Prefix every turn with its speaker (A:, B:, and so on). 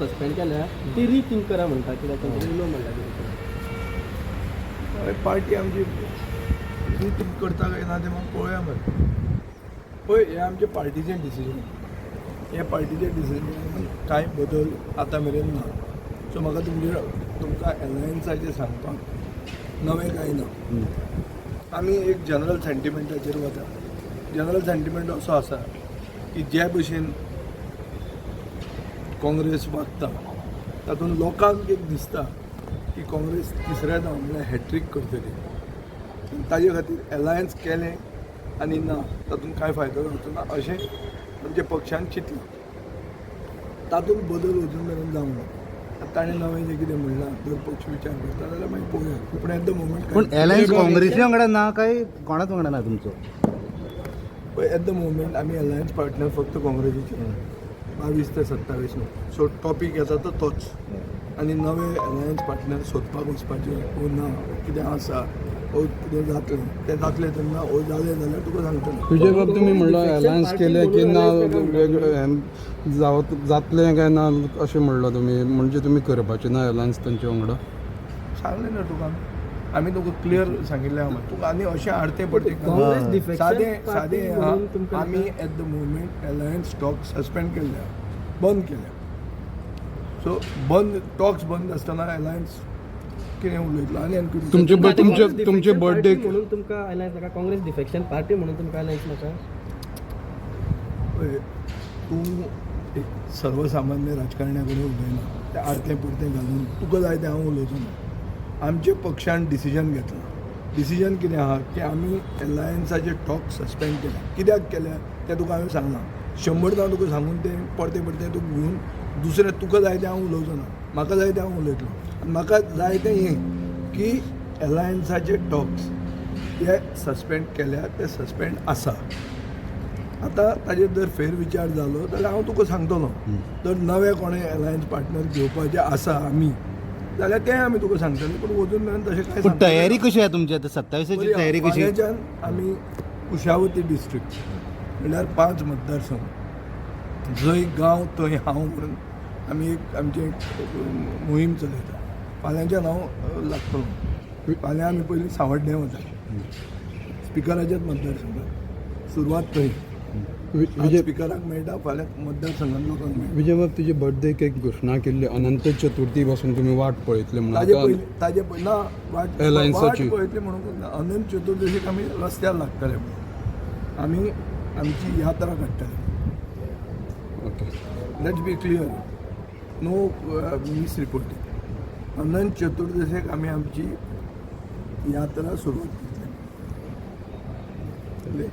A: Suspend केल्या ती rethink करा म्हणटा, कित्याक तेंच्यांनी उलो मारला कितें तरी.
B: हय, पार्टी आमची रिथिंक करता काय ना तें म्हाका पळोवया मरे. पळय, हें आमचें पार्टीचें डिसिजन. हें पार्टीचें डिसिजन, कांय बदल आतां मेरेन ना. सो म्हाका तुमकां एलायन्साचें सांगपाक नवें कांय ना. आमी एक जनरल सेंटिमेंटाचेर वता. जनरल सेंटिमेंट असो आसा की जे भशेन काँग्रेस वागता, तातूंत लोकांक एक दिसता की काँग्रेस तिसऱ्या धांव म्हणल्यार हॅट्रीक करतली. ताजे खातीर एलायन्स केलें आनी ना, तातूंत कांय फायदो जावचो ना अशें आमच्या पक्षान चिंतलां. तातूंत बदल अजून मेरेन जावंक ना. आतां ताणें नवें जें कितें म्हणलां, जर पक्ष विचार करता जाल्यार मागीर पळोवया, पूण एट the moment
C: पूण एलायन्स काँग्रेसी वांगडा ना काय कोणाच वांगडा ना तुमचो?
B: एट the moment आमी अलायन्स पार्टनर फक्त काँग्रेसीचे, 22 ते 27 न्हू. सो टॉपीक येता तो तोच आनी नवे अलायन्स पार्टनर सोदपाक वचपाचें ओ ना, कितें आसा ओ कितें जातलें तें जातलें तेन्ना ओ जालें जाल्यार तुका सांगतलें.
D: तुजे बाब तुमी म्हणलं अलायन्स केलें की ना, वेगळें हें जावत जातलें काय ना अशें म्हणलं तुमी. म्हणजे तुमी करपाचें ना अलायन्स तांचे वांगडा?
B: सांगलें ना तुका, आमी तुका क्लियर सांगिल्लें आहा तुका. आनी अशें आरतें परतें
A: काँग्रेस defection
B: सादें
A: party
B: सादें
A: म्हणून
B: आहा.
A: तुमकां
B: आमी at the moment alliance talk suspend केल्ले आहा, बंद केल्या. सो बंद टॉक्स बंद आसतना अलायन्स कितें उलयतलो आनी आनी कितें?
D: तुमचे तुमचे
A: काँग्रेस
D: तुमचे
A: defection
D: birthday
A: party म्हणून तुमकां अलायन्स नाका? काँग्रेस डिफेक्शन पार्टी म्हणून तुमकां अलायन्स नाका?
B: पळय, तूं एक सर्वसामान्य राजकारण्या कडेन उलयना तें आरतें परतें घालून तुका जाय तें हांव उलोवचो ना. आमच्या पक्षान डिसिजन घेतलां. डिसिजन कितें आहा की आमी एलायन्साचे टॉक सस्पेंड केल्या. कित्याक केल्या तें तुका हांवें सांगलां 100 दां. तुका सांगून तें परतें परतें तुका घेवन दुसरें तुका जाय तें हांव उलोवचो ना. म्हाका जाय तें हांव उलयतलो आनी म्हाका जाय तें हें की एलायन्साचे टॉक्स हे सस्पेंड केल्या, ते सस्पेंड आसा. आतां ताजेर जर फेरविचार जालो जाल्यार हांव तुका सांगतलो. जर नवे कोणे अलायन्स पार्टनर घेवपाचे आसा आमी जाल्यार तें आमी तुका सांगतले, पूण अजून मेरेन तशें कांय
C: पूण
B: सांगपाचें
C: तयारी
B: ना.
C: कशी आहा तुमची आतां 27ची?
B: बरी आहा.
C: तयारी कशी?
B: फाल्यांच्यान आमी कुशावती डिस्ट्रिक्ट म्हणल्यार पांच मतदारसंघ, जंय गांव थंय हांव म्हणून आमी एक आमची एक मोहीम चलयता. फाल्यांच्यान हांव लागतलो. फाल्यां आमी पयलीं सावड्डें वता, स्पिकराच्याच मतदारसंघात सुरवात थंय. आज
D: विजय
B: स्पिकराक मेळटा, फाल्यां मतदारसंघात लोकांक मेळटा.
D: विजय बाब, तुजे बर्थडेक एक घोशणा केल्ली, अनंत चतुर्थी पासून तुमी वाट पळयतले म्हणून.
B: ताजे
D: आतां
B: पयलीं, ताजे पयलीं ना वाट
D: Alliance-आची.
B: वाट पळयतली म्हणून ना. अनंत चतुर्दशीक आमी रस्त्यार लागतले म्हणून आमी आमची यात्रा काडटले.
D: Okay.
B: Let's be clear, no misreporting. अनंत चतुर्दशीक आमी आमची यात्रा सुरवात करतले.